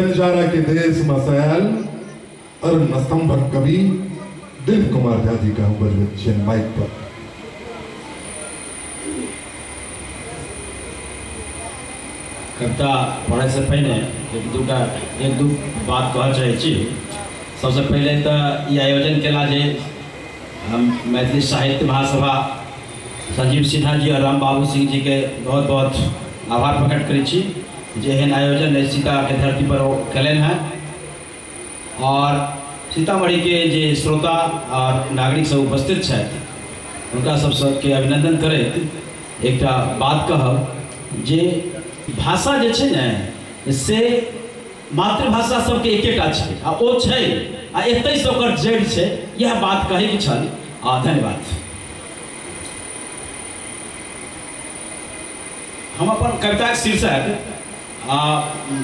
बंजारा के देश में से आयल अरुण स्तंभक कवि दिलीप कुमार झा जी का हम बजबैत छियनि माइक पर। कविता पढ़े से पहिने एक दू बात कहऽ चाहै छी। सबसे पहिले तऽ ई आयोजन केला जे हम मैथिली साहित्य महासभा संजीव सिन्हा जी और राम बाबू सिंह जी के बहुत बहुत आभार प्रकट करै छी जे एहन आयोजन एहि सीताके धरती पर ओ कयलनि हेँ। और सीतामढ़ी के जे श्रोता और नागरिक सब उपस्थित छथि हुनका सबके अभिनंदन करैत एकटा बात कहब जे भाषा जे छै ने से मातृभाषा सबके एकेटा छै आ ओ छै आ एतहिसँ ओकर जड़ि छै, इएह बात कहैके छल। आ धन्यवाद। हम अपन कविताके शीर्षक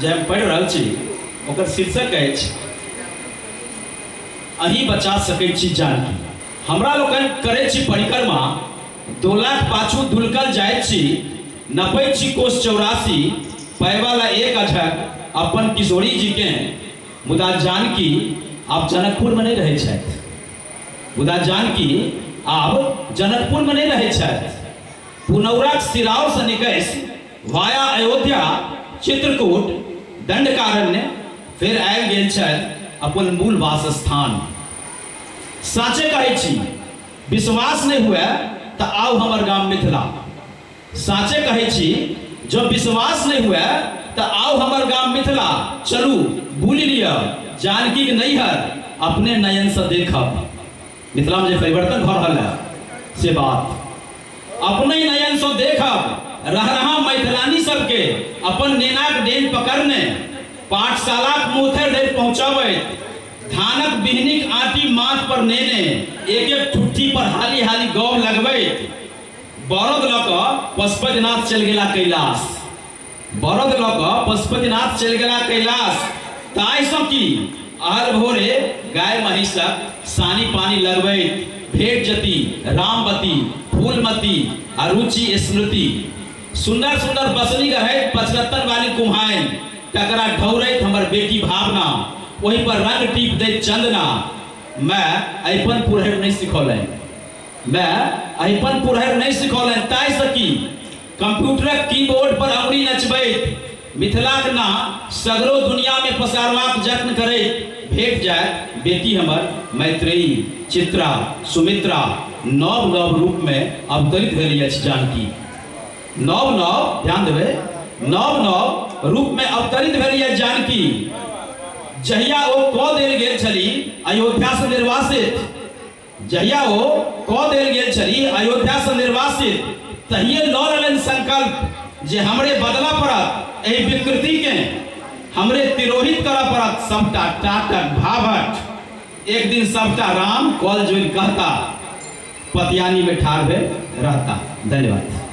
जे हम पढ़ि रहल छी ओकर शीर्षक अछि अहीं बचा सकै छी जानकी। हमरा लोकनि करै छी परिक्रमा, दोलाक पाछू दुलकल जाइत छी, नपै छी कोस 84, पैबा ला एक अझक अपन किशोरी जी के, मुदा जानकी आब जनकपुर में नहीं रहै छथि, मुदा जानकी आब जनकपुर में नहीं रहै छथि। पुनौराक सिराव से निकसि वाया अयोध्या, चित्रकूट, दंडकारण्य फेर आबि गेल छथि अपन मूल वासस्थान। साँचे कहै छी विश्वास नहीं हुए तऽ आउ हमर गाम मिथिला। साँचे कहै छी जब विश्वास नहीं हुए तऽ आउ हमर गाम मिथिला, चलू बुलि लिअ जानकी के नैहर अपने नयन से देखब। मिथिला में जे परिवर्तन भऽ रहल है से बात अपने नयन से देखब। रह रहा मैथिलानी सबके अपन नेनाक डेन पकड़ने, पाठशालाक मुँहथर धरि पहुँचबैत, धानक बिहनिक आटी माथ पर नेने, एक एक ठुट्ठी पर हाली हाली गौ लगबैत, बरद लऽ कऽ पशुपतिनाथ चलि गेला कैलाश, बरद लऽ कऽ पशुपतिनाथ चलि गेला कैलाश। ताहिसँ की अहल भोरे गाय महिषक सानी पानी लगबैत भेट जती रामवती फूलमती आ रुचि स्मृति। सुंदर सुंदर बसनी गढ़ैत पचरत्तन वाली कुम्हाइन, तकरा ढौरैत हमर बेटी भावना, ओहि पर रंग टीप दैत चंदना। मैं अहिपन पुरहरि नहीं सिखौलनि, मैं अहिपन पुरहरि नहीं सिखौलनि, ताहिसँ की कंप्यूटरक कीबोर्ड पर अंगुरी नचबैत मिथिलाक नाम सगरो दुनिया में पसारबाक जत्न करैत भेट जायत बेटी हमर मैत्रेयी, चित्रा, सुमित्रा। नव नव रूप में अवतरित भेली अछि जानकी, नव नव, ध्यान देबै, नव नव रूप में अवतरित भेली अछि जानकी। जहिया ओ कऽ देल गेल छली अयोध्या से निर्वासित, जहिया ओ कऽ देल गेल छली अयोध्या से निर्वासित, तहिये लऽ लेलनि संकल्प जे हमरे बदला पड़त एहि विकृति के, हमरे तिरोहित करऽ पड़त सबटा टाटक भाभट। एक दिन सबटा राम कॉल जोड़ि कहता, पतियानी में ठाढ़ भेल रहता। धन्यवाद।